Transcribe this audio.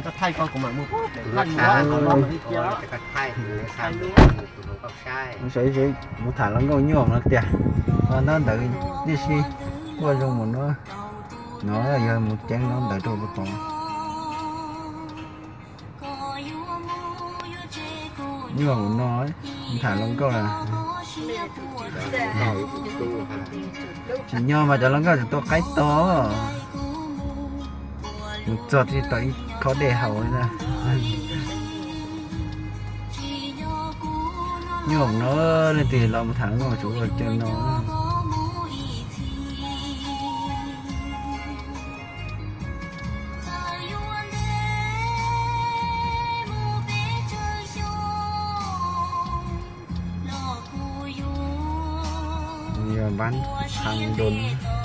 Saib, mus tham hluas nkauj nyuaj no tiag, tab ntawd tib si kuj zoo mus no, no yog mus ceev no ntawd rau puag tod. Nyuaj mus no, tham hluas nkauj na. Tsim nyog mas cov hluas nkauj tseem tuaj qaib to, mus txog tib tau ib khob dej haus li na. Nyuaj mus no, leej twg los mus tham hluas nkauj tsuas ua cov no. Yog npab thaj doo.